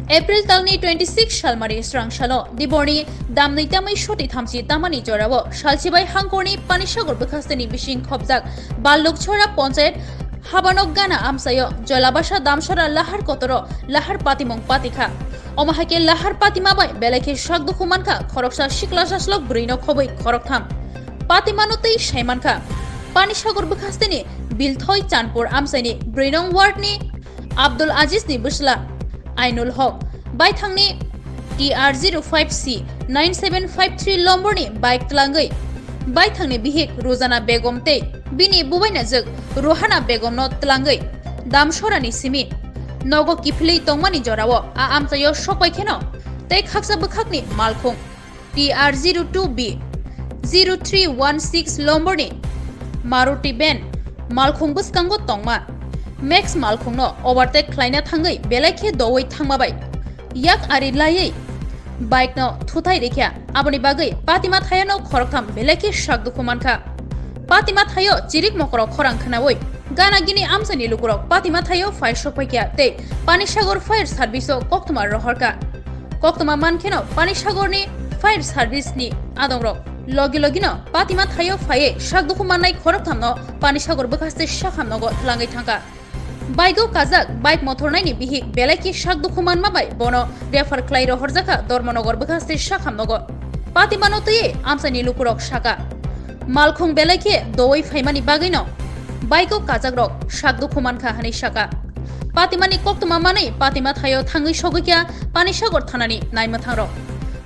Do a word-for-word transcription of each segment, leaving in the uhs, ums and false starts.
April talni twenty six salmari srang salo Diborni damnwi tamwi soti thamchi tamani jorao salchibai hangkorni Panisagar bwkhasteni bising khopjak Ballukchora ponchayat Habanok gana amchaio Joilabasa Damsora lahar kotoro lahar patimung patikha. Omo hai khe lahar patima bai belai khe sak dukhu mankha khoroksa sikla saslok bwrwino khobwi khoroktham. Patimano tei sai mankha Panisagar bwkhasteni Bilthoi Chanpur amchaini brwi nong ward ni Abdul Aziz ni bwsla Ainul Hok, baithangni T R zero five C nine seven five three lomborni bike tlangwi baithangni bihik Ruzana Begum tei bini bubainajwk Ruhana Begumno tlangwi Damsorani simi nogo kiphilwi tongmani jorao a amchaio sokbai kheno tei khaksa bwkhakni malkhung T R zero two B zero three one six lomborni Maruti van malkhung bwskango tongma Max malkhungno overtake khlaina thangwi belai khe doui thangma bai yak ari laiwi bike no thuthai rikha. Aboni bagwi patima thayano khoroktham belai khe sak dukhu mankha. Patima thaio chirik mokoro khorang khnaui gana gini amchaini lukurok patima thaio phai sokphaikha tei Panisagar fire service o koktwma rohorkha. Koktwma mankheno Panisagarni fire service ni adongrok logi logino patima thaio phaiwi sak dukhu mannai khorokthamno Panisagar bwkhaste sakham nogo tlangwi thangkha. Bike o kajak bike mothornaini bihik belai khe sak dukhu manma bai bono refer khlai rohorjakha Dharmanagar bwkhaste sakham nogo. Patimano twiwi amchaini lukurok sakha, malkhung belai khe doui phaimani bagwino bike o kajakrok sak dukhu mankha hwnwi sakha. Patimani koktwma manwi patima thaio thangwi sogwikha Panisagar thanani naimwthangrok.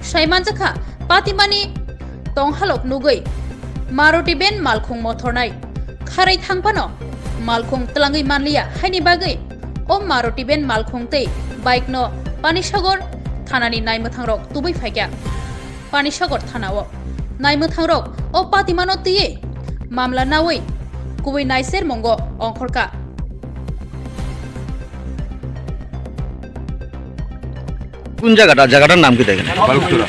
Sai manjakha, patimani tonghalok nugwi Maruti van malkhung mothornai kharwi thangphano malkhung tlangwi manliya, haini bagwi o Maruti van malkhung tei bike no Panisagar thanani naimwthangrok tubui phaikha. Panisagar thanao naimwthangrok o patimano twiwi mamla naui kubui naiser mungo ongkhorkha. কোন জায়গাটা? জায়গাটার নাম কি দেখেন? বালুচরা।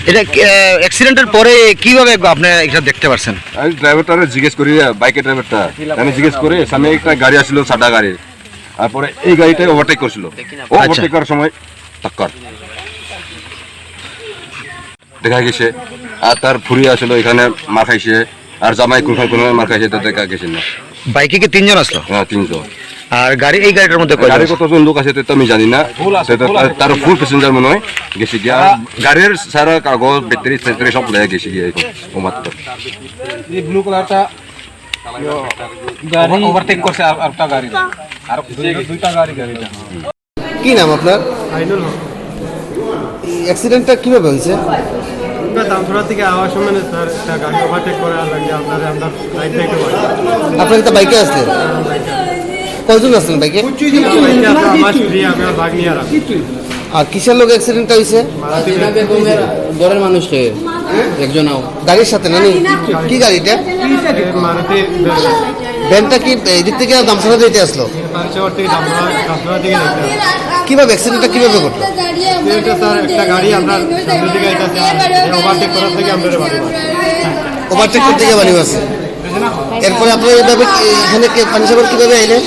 এটা, আহ, অ্যাক্সিডেন্টের পরে কিভাবে আপনি এটা দেখতে পারছেন? আমি ড্রাইভারটারে জিজ্ঞেস করি, বাইকের ড্রাইভারটা, আমি জিজ্ঞেস করি, সামনে একটা গাড়ি আসছিল, সাদা গাড়ি, তারপরে এই গাড়িটাই ওভারটেক করছিল। ও আচ্ছা। ওভারটেক করার সময় টক্কর। দেখা গেছে। আর তার ফুরি আসলে এখানে মার খাইছে, আর জামাই কোনখান কোন মার খাইছে, এটা দেখা গেছে না। বাইকে কি তিনজন আসলো? হ্যাঁ, তিনজন। আর গাড়ি, এই গাড়িটার মধ্যে কয়জন গাড়ি আছে? কতজন লোক আছে, এটা তো আমি জানি না। ফুল আছে, সেটা ফুল তার, আছে। তার ফুল প্যাসেঞ্জার মনে হয় গেছে গিয়া। আর গাড়ির সারা কাগজ, ব্যাটারি, ট্যাটারি সব লয়ে গেছে গিয়া এখন, ও মাত্র। এই ব্লু কালারটা গাড়ি ওভারটেক করছে আর, আরেকটা গাড়ি। আর দুই-, দুইটা গাড়ি, গাড়িটা। কি নাম আপনার? আইনুল হক। এই অ্যাক্সিডেন্টটা কিভাবে হয়েছে? আমরা দামছড়া থেকে আওয়ার সময় না স্যার, একটা গাড়ি ওভারটেক করে আর লাগে আপনারা, আমরা লাইন থেকে বাড়ি। আপনারা তো বাইকে আসলেন? হ্যাঁ, বাইকে। কয়জন আসলেন বাইকে? বাইকে আমরা, আমার স্ত্রী, আমি আর ভাগ্নি আর আমি। আর কিসের লোক অ্যাক্সিডেন্টটা হয়েছে? মারুতি ভ্যান। ঘরের মানুষ কে? একজন আও। গাড়ির সাথে না নি? কি গাড়িটা? এই মারুতি ভ্যান। ভ্যানটা কি এদিক থেকে দামছড়া দিতে আসলো? পানিসাগর থেকে দামছড়া, দামছড়া দিকে যাইতে হবে। কিভাবে অ্যাক্সিডেন্টটা কিভাবে ঘটলো? এটা স্যার একটা গাড়ি আমরা সামনের দিকে আইতাছে, আর এই ওভারটেক করার থেকে আমরা বাড়ি মারছে। ওভারটেক করতে গিয়ে বাড়ি মারছে। এরপরে আপনারা এইভাবে এখানে কে পানিসাগর কিভাবে আইলেন?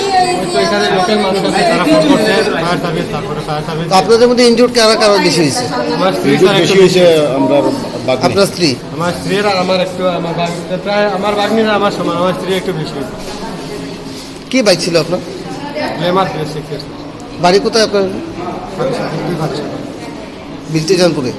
তো এখানে লোকাল মানুষ আছে, তারা ফোন করছে, ফায়ার সার্ভিস, তারপরে ফায়ার সার্ভিস। তো আপনাদের মধ্যে ইনজুর্ড কারা কারা বেশি হয়েছে? আমার স্ত্রী স্যার একটু বেশি হয়েছে, আমরা বাদ নেই। আপনার স্ত্রী? আমার স্ত্রীর আর আমার একটু, আমার ভাগ-, প্রায় আমার ভাগ্নিরা আমার সমান, আমার স্ত্রী একটু বেশি। কি বাইক ছিল আপনার? Glamour three sixty. বাড়ি কোথায় আপনার? বাড়ি সাথে দুই ভাগ ছিল। বিলটি জানপুরে?